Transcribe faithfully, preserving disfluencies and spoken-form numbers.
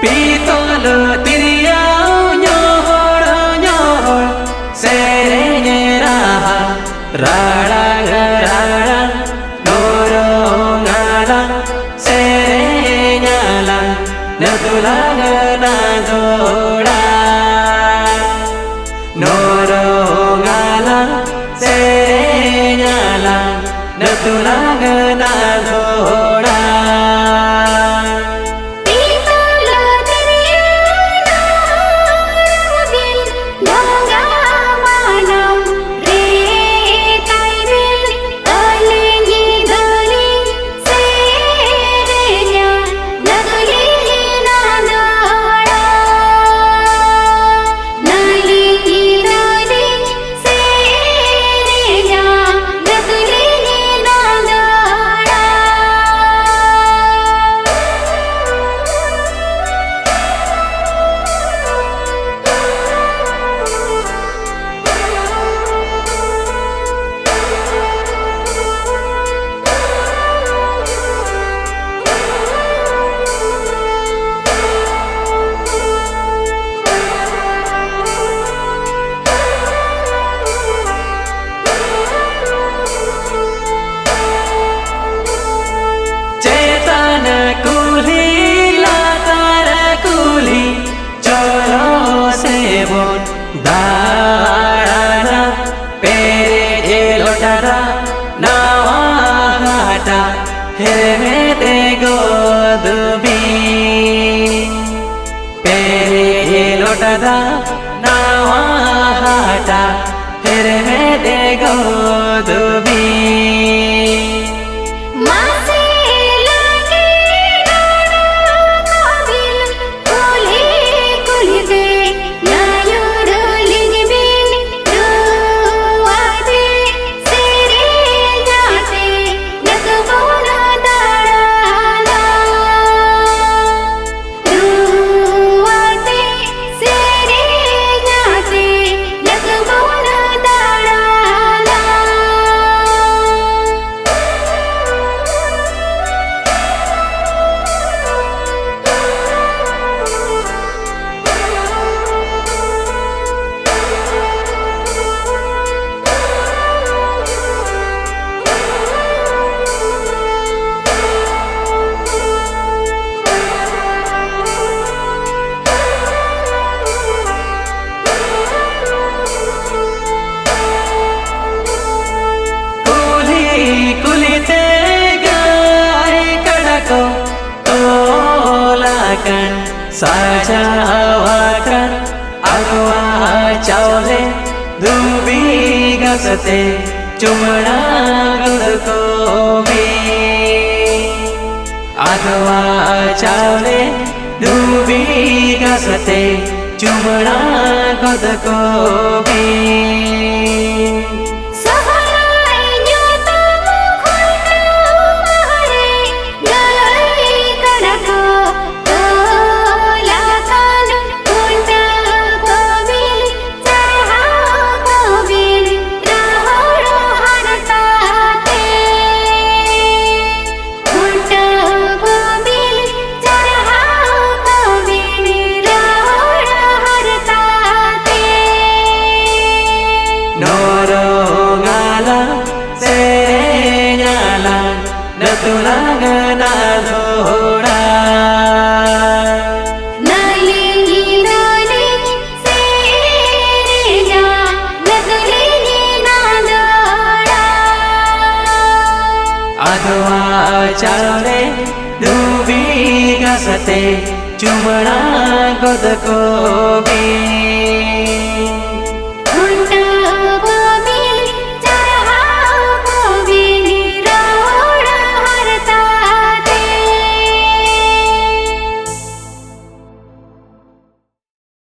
ᱯᱤᱛᱚᱞ ᱛᱤᱨᱭᱟᱹᱣ ᱧᱚᱦᱚᱲ ᱧᱚᱦᱚᱲ, ᱥᱮᱨᱮᱧ ᱨᱟᱦᱟ ᱨᱟᱲᱟᱝ ᱨᱟᱲᱟᱝ, ᱱᱚᱨᱚᱝ ᱟᱞᱟᱝ ᱥᱮᱨᱮᱧ ᱟᱞᱟᱝ, ᱱᱟᱹᱫᱩᱞᱟᱝ ᱱᱟᱫᱚᱲᱟ᱾ ᱱᱚᱨᱚᱝ ᱟᱞᱟᱝ ᱥᱮᱨᱮᱧ ᱟᱞᱟᱝ, ᱱᱟᱹᱫᱩᱞᱟᱝ ᱱᱟᱫᱚᱲᱟ᱾ ᱯᱤᱛᱚᱞ ᱛᱤᱨᱭᱳ ᱱᱚᱨᱚᱝ ᱵᱤᱱ, ᱰᱷᱚᱸᱜᱟ ᱵᱟᱱᱟᱢ ᱨᱮ ᱛᱟᱭ ᱵᱤᱱ, ᱟᱹᱞᱤᱧ ᱫᱚᱞᱤᱧ ᱥᱮᱨᱮᱧᱟ, ᱱᱟᱹᱫᱩᱞᱤᱧ ᱱᱟᱫᱚᱲᱟ᱾ ᱱᱟᱹᱞᱤᱧ ᱫᱚᱞᱤᱧ ᱥᱮᱨᱮᱧᱟ, ᱱᱟᱹᱫᱩᱞᱤᱧ ᱱᱟᱫᱚᱲᱟ᱾ ᱪᱮᱛᱟᱱ ᱠᱩᱞᱦᱤ ᱞᱟᱛᱟᱨ ᱠᱩᱞᱦᱤ ᱪᱚᱞᱚ ᱥᱮᱵᱚᱱ ᱫᱟᱬᱟᱱᱟ, ᱯᱮᱨᱮᱡ ᱞᱚᱴᱟ ᱫᱟᱜ ᱱᱟᱣᱟ ᱦᱟᱴᱟᱜ ᱦᱮᱨᱢᱮᱫ ᱜᱚᱫ ᱵᱤᱱ᱾ ᱯᱮᱨᱮᱡ ᱞᱚᱴᱟ ᱫᱟᱜ ᱱᱟᱣᱟ ᱦᱟᱴᱟᱜ ᱦᱮᱨᱢᱮᱫ ᱜᱚᱫ ᱵᱤᱱ᱾ ᱢᱟᱥᱮ ᱞᱟᱹᱜᱤᱫ ᱱᱚᱰᱚ ᱠᱚᱵᱤᱱ ᱠᱩᱞᱦᱤ ᱠᱩᱞᱦᱤ ᱛᱮ ᱱᱟᱭᱩᱨ ᱞᱤᱧ ᱵᱤᱱ ᱨᱩ ᱟᱛᱮ ᱥᱮᱨᱮᱧ ᱟᱛᱮ ᱱᱟᱹᱛᱩ ᱵᱚᱱ ᱫᱟᱬᱟᱱᱟ᱾ ᱨᱩ ᱟᱛᱮ ᱥᱮᱨᱮᱧ ᱥᱟᱡᱟᱣ ᱟᱠᱟᱱ ᱟᱫᱽᱣᱟ ᱪᱟᱣᱞᱮ ᱫᱷᱩᱵᱤ ᱜᱷᱟᱥ ᱛᱮ ᱪᱩᱢᱲᱟ ᱜᱚᱫ ᱠᱚᱢᱮ᱾ ᱟᱫᱽᱣᱟ ᱪᱟᱣᱞᱮ ᱫᱷᱩᱵᱤ ᱜᱷᱟᱥ ᱛᱮ ᱪᱩᱢᱲᱟ ᱜᱚᱫ ᱠᱚᱢᱮ᱾ ᱥᱚᱦᱨᱟᱭ ᱧᱩᱛᱩᱢ ᱠᱷᱩᱱᱴᱟᱹᱣ ᱢᱟᱦᱟ ᱨᱮ ᱜᱟᱹᱭ ᱠᱟᱰᱟ ᱠᱚ ᱛᱚᱞ ᱟᱠᱟᱱ ᱠᱷᱩᱱᱴᱟᱹᱣ ᱠᱚᱵᱤᱱ ᱪᱟᱨᱦᱟᱣ ᱠᱚᱵᱤᱱ ᱨᱚᱦᱚᱲ ᱦᱟᱨᱛᱟ ᱛᱮ᱾ ᱠᱷᱩᱱᱴᱟᱹᱣ ᱠᱚᱵᱤᱱ ᱪᱟᱨᱦᱟᱣ ᱠᱚᱵᱤᱱ ᱨᱚᱦᱚᱲ ᱦᱟᱨᱛᱟ ᱛᱮ᱾ ᱱᱚᱨᱚᱝ ᱟᱞᱟᱝ ᱥᱮᱨᱮᱧ ᱟᱞᱟᱝ ᱱᱟᱹᱛᱩᱨᱟᱝ ᱱᱟᱫᱚᱲᱟ᱾ ᱱᱟᱹᱞᱤᱧ ᱫᱚᱞᱤᱧ ᱥᱮᱨᱮᱧᱟ ᱱᱟᱹᱛᱩᱨᱤᱧ ᱱᱟᱫᱚᱲᱟ᱾ ᱟᱫᱽᱣᱟ ᱪᱟᱣᱞᱮ ᱫᱷᱩᱵᱤ ᱜᱷᱟᱥ ᱛᱮ ᱪᱩᱢᱲᱟ ᱜᱚᱫ ᱠᱚᱵᱤᱱ᱾